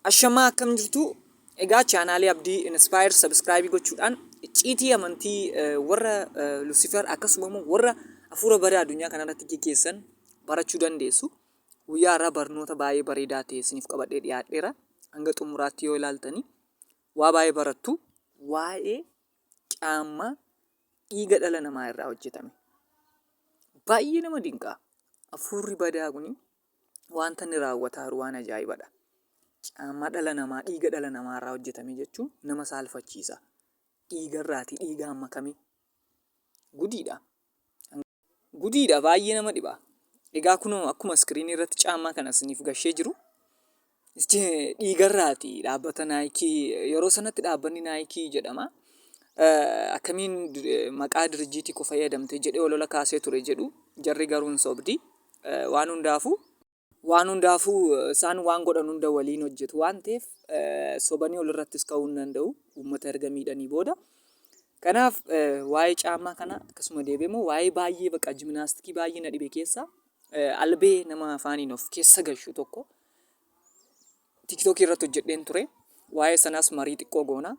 Ashamaa, akkam jirtu? Egaa chaanaalii Abdii Inspire subscribe gochuudhaan icciitii amantii warra Lucifer, akkasuma immoo warra hafuura badaa addunyaa kanarratti geggeessan barachuu dandeessu. Guyyaa har'aa barnoota baay'ee bareedaa ta'e isiniif qabadhee dhiyaadheera. Hanga xumuraatti yoo ilaaltanii waa baay'ee barattu. Waa'ee caammaa dhiiga dhala namaa irraa hojjetame. Baay'ee nama dinqa. Hafuurri badaa kuni wanta inni raawwataa jiru waan ajaa'ibadha. Caammaa dhala namaa dhiiga dhala namaa irraa hojjetame jechuun nama saalfachiisa. Dhiiga irraatii dhiigaan makame. Gudiidha. Gudiidha, baay'ee nama dhiba. Egaa kunoo akkuma iskiriinii irratti caammaa kana isiniif gashee jiru, dhiigarraati. Dhaabbata Naayikii, yeroo sanatti dhaabbanni Naayikii jedhama. Akkamiin maqaa dirijjiitii koo fayyadamte jedhee olola kaasee ture jedhu, jarri garuu hin sobdi. Waan hundaafuu isaan waan godhan hunda waliin hojjetu waan ta'eef, sobanii olirrattis ka'uu hin danda'u uummata erga miidhanii booda. Kanaaf waa'ee caammaa kana, akkasuma deebi'ee immoo waa'ee baay'ee bakka jiminaastikii baay'ee na dhibe keessaa albee nama afaaniin of keessa gashu tokko TikTokii irratti hojjedheen ture. Waa'ee sanaas marii xiqqoo goona.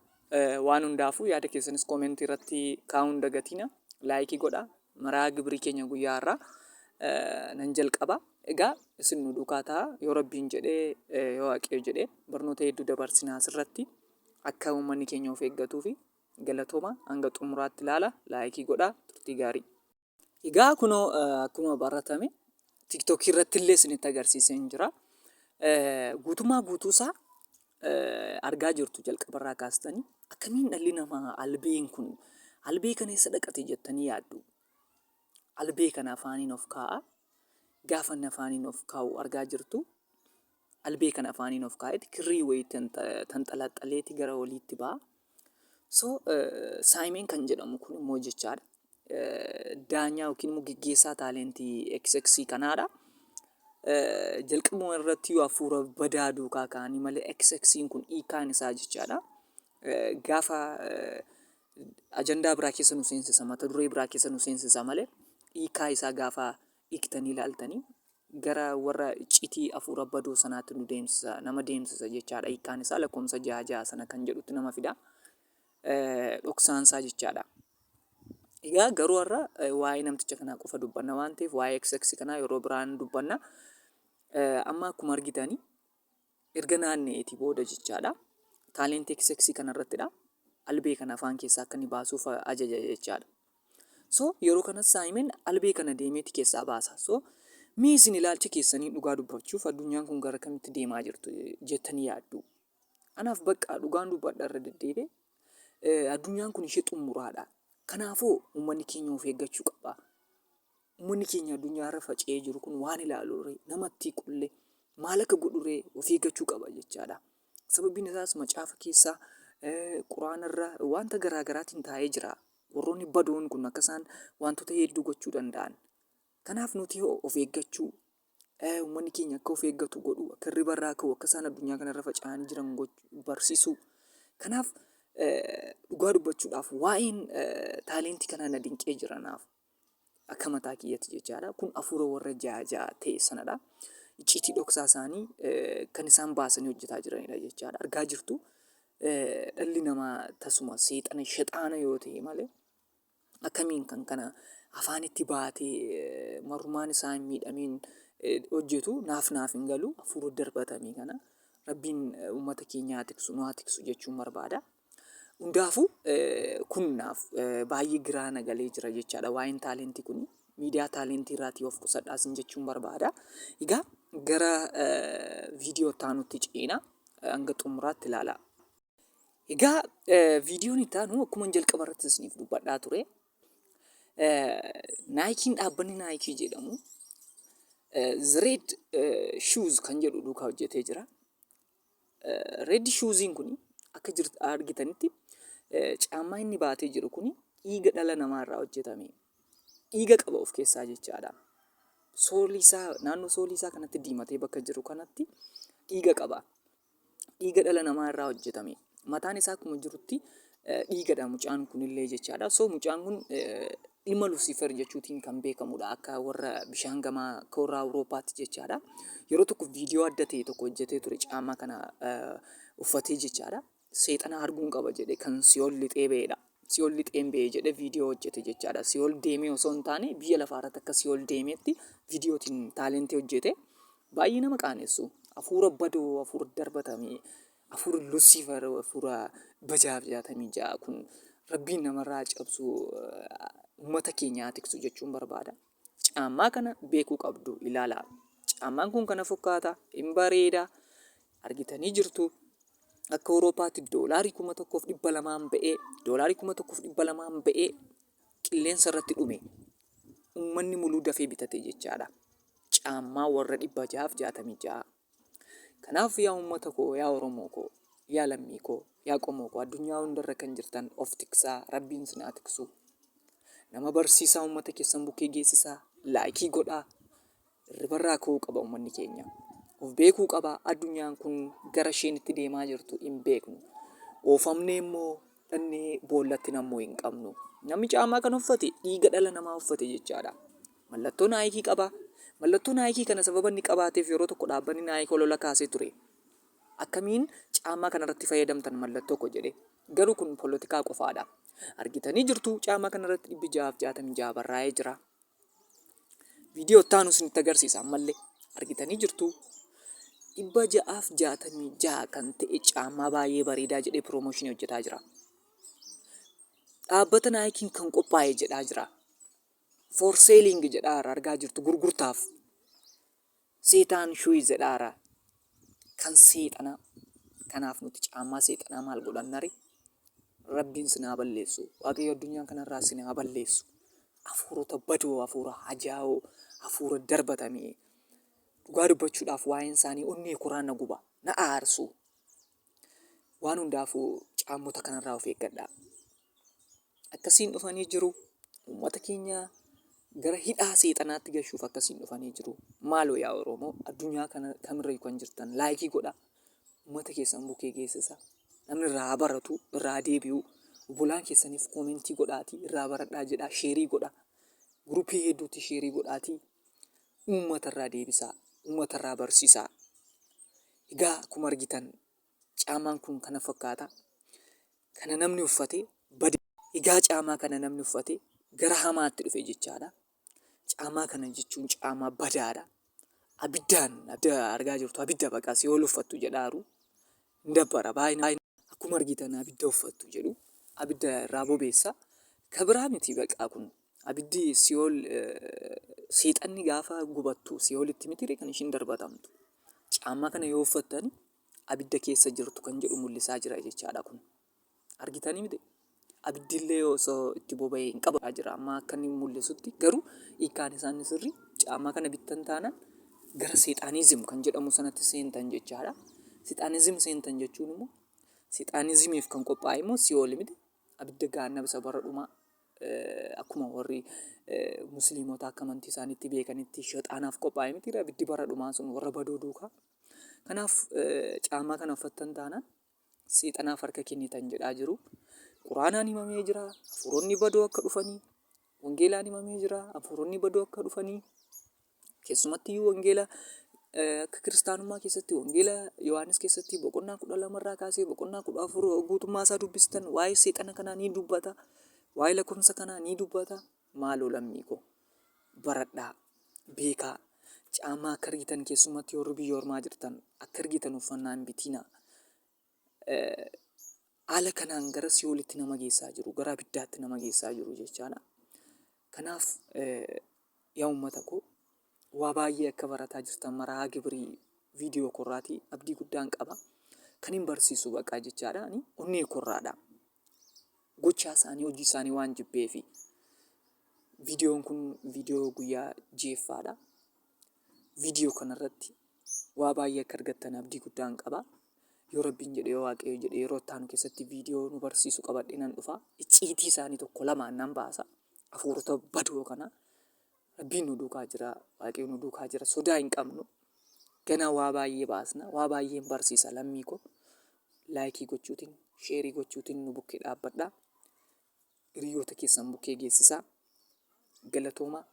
Waan hundaafuu yaada keessanis koomentii irratti kaa'uun dagatina. Like godha. Maraa gibirii keenya guyyaa har'aa nan jalqaba. Egaa isin nu duukaa ta'a. Yoo Rabbiin jedhee, yoo Waaqayyo jedhee, barnoota hedduu dabarsinaa asirratti akka uummanni keenya of eeggatuu fi galatooma, hanga xumuraatti ilaala. Like godha. Turtii gaarii. Egaa kunoo akkuma baratame TikTokii irratti illee isinitti agarsiiseen jira. Guutummaa guutuusaa argaa jirtu. Jalqabarraa kaastanii akkamiin dhalli namaa albeen kun, albee kana eessa dhaqate jettanii yaaddu? Albee kana afaaniin of kaa'a. Gaafa inni afaaniin of kaa'u argaa jirtu. Albee kana afaaniin of kaa'eeti kirrii wayii tanxalaxaleeti gara oliitti ba'a. So Saayimeen kan jedhamu kun immoo jechaadha. Daanyaa yookiin immoo geggeessaa taalentii XX kanaadha. Jalqabuma irratti yoo hafuura badaa duukaa ka'anii malee, XX'n kun hiikaan isaa jechaadha. Gaafa ajandaa biraa keessa nu seensisa, mata duree biraa keessa nu seensisa malee, hiikaa isaa gaafa hiiktanii ilaaltanii gara warra icciitii hafuura badoo sanaatti nu deemsisa, nama deemsisa jechaadha. Hiikkaan isaa lakkoomsa 66 sana kan jedhutti nama fida. Dhoksaan isaa jechaadha. Egaa garuu har'a waa'ee namticha kanaa qofa dubbanna waan ta'eef, waa'ee XX kanaa yeroo biraan dubbanna. Amma akkuma argitanii erga naanna'eetii booda jechaadha. Taalentii XX kanarrattidha. Albee kana afaan keessaa akka inni baasuuf ajaja jechaadha. So yeroo kanas Saayimeen albee kana deemeeti keessaa baasa. So mee isin ilaalcha keessanii, dhugaa dubbachuuf addunyaan kun gara kamitti deemaa jirtu jettanii yaaddu? Anaaf bakka dhugaan dubbadha, irra deddeebi'e addunyaan kun ishee xumuraadha. Kanaafuu uummanni keenya of eeggachuu qaba. Uummanni keenya addunyaa irra faca'ee jiru kun waan ilaalu namatti qullee maal akka godhuree of eeggachuu qaba jechaadha. Sababiin isaas macaafa keessaa, quraanarra wanta garaa garaatiin taa'ee jira. Warroonni badoon kun akka isaan wantoota hedduu gochuu danda'an. Kanaaf nuti of eeggachuu, uummanni keenya akka of eeggatu godhuu, akka hirriba irraa ka'u, akka isaan addunyaa kanarra faca'anii jiran barsiisuu. Kanaaf dhugaa dubbachuudhaaf waa'een taalentii kanaa na dinqee jira naaf. Akka mataa kiyyatti jechaadha. Kun hafuura warra ja'a ja'a ta'e sanadha. Icciitii dhoksaa isaanii kan isaan baasanii hojjetaa jiranidha jechaadha. Argaa jirtu, dhalli namaa tasuma seexana shexaana yoo ta'e malee, akkamiin kan kana afaanitti baatee marrumaan isaa hin miidhamiin hojjetu? Naaf hin galu. Hafuura darbatamee kana Rabbiin uummata keenya haa tiksu, nu haa tiksu jechuun barbaada. Hundaafuu kun naaf baay'ee giraa na galee jira jechaadha. Waa'een taalentii kun, miidiyaa taalentii irraatii of qusadhaa isin jechuun barbaada. Egaa gara viidiyoo itti aanutti ceena, hanga xumuraatti ilaalaa. Egaa viidiyoon itti aanu akkuma jalqaba irratti isiniif dubbadhaa ture. Naayikiin, dhaabbanni Naayikii jedhamu The Red Shoes kan jedhu duukaa hojjetee jira. Red Shoesiin kun akka argitanitti caammaa inni baatee jiru kun dhiiga dhala namaa irraa hojjetame. Dhiiga qaba of keessaa jechaadha. Soolii isaa, naannoo soolii isaa kanatti diimatee bakka jiru kanatti dhiiga qaba. Dhiiga dhala namaa irraa hojjetame. Mataan isaa akkuma jirutti dhiigadha mucaan kunillee jechaadha. So mucaan kun Ilma Lusiifer jechuutiin kan beekamudha. Akka warra bishaan gamaa akka warra Awurooppaatti jechaadha. Yeroo tokko viidiyoo adda ta'e tokko hojjetee ture caammaa kana uffatee jechaadha. Seexana arguun qaba jedhe kan si'ool lixee ba'edha. Si'ool lixeen ba'e jedhe viidiyoo hojjete jechaadha. Si'ool deemee osoo hin taane biyya lafaa irratti akka si'ool deemeetti viidiyootiin taalentii hojjete. Baay'ee nama qaanessu. Hafuura badoo, hafuura darbatame, hafuura Lusiifer, hafuura bajaaf 66 kun Rabbiin namarraa cabsu, uummata keenya haa tiksu jechuun barbaada. Caammaa kana beekuu qabdu, ilaalaa. Caammaan kun kana fakkaata, hin bareeda. Argitanii jirtu. Akka Awuroopaatti doolaarii 1,200n ba'ee, doolaarii 1,200n ba'ee qilleensa irratti dhume. Uummanni muluu dafee bitate jechaadha. Caammaa warra 666. Kanaaf yaa uummata koo, yaa Oromoo koo, yaa lammii koo, yaa qomoo koo, addunyaa hundarra kan jirtan of tiksaa, Rabbiin isin haa tiksu. Nama barsiisaa, uummata keessan bukkee geessisaa, like godhaa. Hirribarraa ka'uu qaba uummanni keenya. Of beekuu qaba, addunyaan kun gara isheen itti deemaa jirtu hin beeknu. Oofamnee immoo dhannee boollatti nammuu hin qabnu. Namni caamaa kan uffate dhiiga dhala namaa uffate jechaadha. Mallattoo Naayikii qaba. Mallattoo Naayikii kana sababa inni qabaateef yeroo tokko dhaabbanni Naayik olola kaasee ture. Akkamiin caamaa kanarratti fayyadamtan mallattoo koo jedhee. Garuu kun polotikaa qofaadha. Argitanii jirtu, caamaa kanarratti 666 barraa'ee jira. Viidiyoo itti aanu isinitti agarsiisa ammallee. Argitanii jirtu, 666 kan ta'e caammaa baay'ee bareedaa jedhee piroomooshinii hojjetaa jira. Dhaabbata Naayikiin kan qophaa'e jedhaa jira. For selling jedhaa argaa jirtu, gurgurtaaf. Satan shoe jedhaara. Kan seexanaa. Kanaaf nuti caammaa seexanaa maal godhannare? Rabbiin sin haa balleessu. Waaqayyo addunyaa kanarraa sin haa balleessu. Hafuurota badoo, hafuura hajaa'oo, hafuura darbatamee. Dhugaa dubbachuudhaaf waa'een isaanii onnee koraa na guba, na aarsu. Waan hundaafuu caammota kanarraa of eeggadhaa. Akkasiin dhufanii jiru. Uummata keenya gara hidhaa seexanaatti gashuuf akkasiin dhufanii jiru. Maaloo yaa Oromoo addunyaa kana kamirrayyuu kan jirtan, like godhaa. Uummata keessan bukkee geessisa. Namni irraa haa baratu, irraa haa deebi'u. Obbolaan keessaniif comment godhaatii irraa baradhaa jedhaa, share godhaa. Group hedduutti share godhaatii uummata irraa deebisaa, uummata irraa barsiisaa. Egaa akkuma argitan caamaan kun kana fakkaata. Kana namni uffate bade. Egaa caamaa kana namni uffate gara hamaatti dhufe jechaadha. Caamaa kana jechuun caamaa badaadha. Abiddaan, abidda argaa jirtu, abidda baqaa si'ool uffattu jedhaaru. Hin dabbara baay'ee. Akkuma argitan abidda uffattu jedhu. Abidda irraa bobeessa. Ka biraa miti baqaa kun. Abiddi si'ool, seexanni gaafa gubattu si'oolitti miti kan ishiin darbatamtu. Caammaa kana yoo uffattan abidda keessa jirtu kan jedhu mul'isaa jira jechaadha kun. Argitanii miti? Abiddillee osoo itti boba'ee hin qabu jira. Amma akka inni mul'isutti garuu hiikkaan isaa inni sirrii caammaa kana bittan taanaan gara seexaanizim kan jedhamu sanatti seentan jechaadha. Seexaanizim seentan jechuun immoo seexaanizimiif kan qophaa'e immoo si'ool miti. Abidda gaannaba isa bara dhumaa, akkuma warri musliimota akka amantii isaaniitti beekanitti shexaanaaf qophaa'e miti abiddi bara dhumaa sun warra badoo duukaa. Kanaaf caamaa kana uffattan taanaan seexanaaf harka kennitan jedhaa jiru. Quraanaan himamee jira. Hafuuronni badoo akka dhufanii. Wangeelaan himamee jira. Hafuuronni badoo akka dhufanii. Keessumatti iyyuu wangeela akka kiristaanummaa keessatti wangeela Yohaannis keessatti boqonnaa 12 irraa kaasee boqonnaa 14 guutummaa isaa dubbistan waa'ee seexana kanaa ni dubbata. Waa'ee lakkoofsa kanaa ni dubbata. Maaloo lammii koo, baradhaa, beekaa. Caamaa akka argitan, keessumatti warri biyya ormaa jirtan, akka argitan uffannaa hin bitinaa. Haala kanaan gara si'oolitti nama geessaa jiru, gara abiddaatti nama geessaa jiru jechaadha. Kanaaf yaa uummata koo, waa baay'ee akka barataa jirtan maraa gibirii viidiyoo korraatii abdii guddaan qaba. Kan hin barsiisu baqaa jechaadha. Ani onnee korraadha. Gochaa isaanii, hojii isaanii waan jibbeefi. Viidiyoon kun viidiyoo guyyaa jeeffaadha. Viidiyoo kanarratti waa baay'ee akka argattan abdii guddaan qaba. Yoo Rabbiin jedhe, yoo Waaqayyo jedhe, yeroo itti aanu keessatti viidiyoo nu barsiisu qabadhee nan dhufa. Icciitii isaanii tokko lamaan nan baasa. Hafuurota badoo kana. Rabbiin nu duukaa jira. Waaqayyo nu duukaa jira. Sodaa hin qabnu. Ganaa waa baay'ee baasna. Waa baay'een barsiisa lammii koo. Like gochuutiin, share gochuutiin nu bukkee dhaabbadha. Hiriyoota keessan bukkee geessisaa. Galatoomaa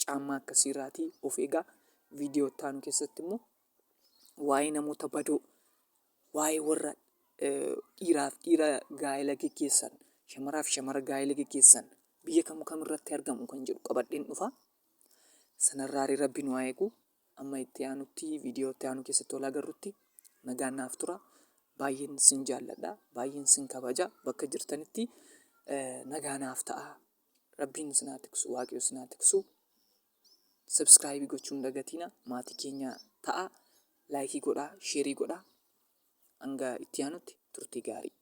caammaa akkasiirraatii of eegaa. Viidiyoo itti aanu keessatti immoo waa'ee namoota badoo, waa'ee warra dhiiraaf dhiira gaa'ela geggeessan, shamaraaf shamara gaa'ela geggeessan biyya kam kam irratti argamu kan jedhu qabadheen dhufa. Sanarraa Rabbi nu haa eegu. Amma itti aanutti viidiyoo itti aanu keessatti wal agarrutti nagaan naaf tura. Baay'een sin jaalladha. Baay'een sin kabaja. Bakka jirtanitti nagaa naaf ta'a. Rabbiin sin haa tiksu. Waaqayyo sin haa tiksu. Subscribe gochuu hin dagatina. Maatii keenya ta'a. Like godhaa, share godhaa. Hanga itti aanutti turtii gaarii.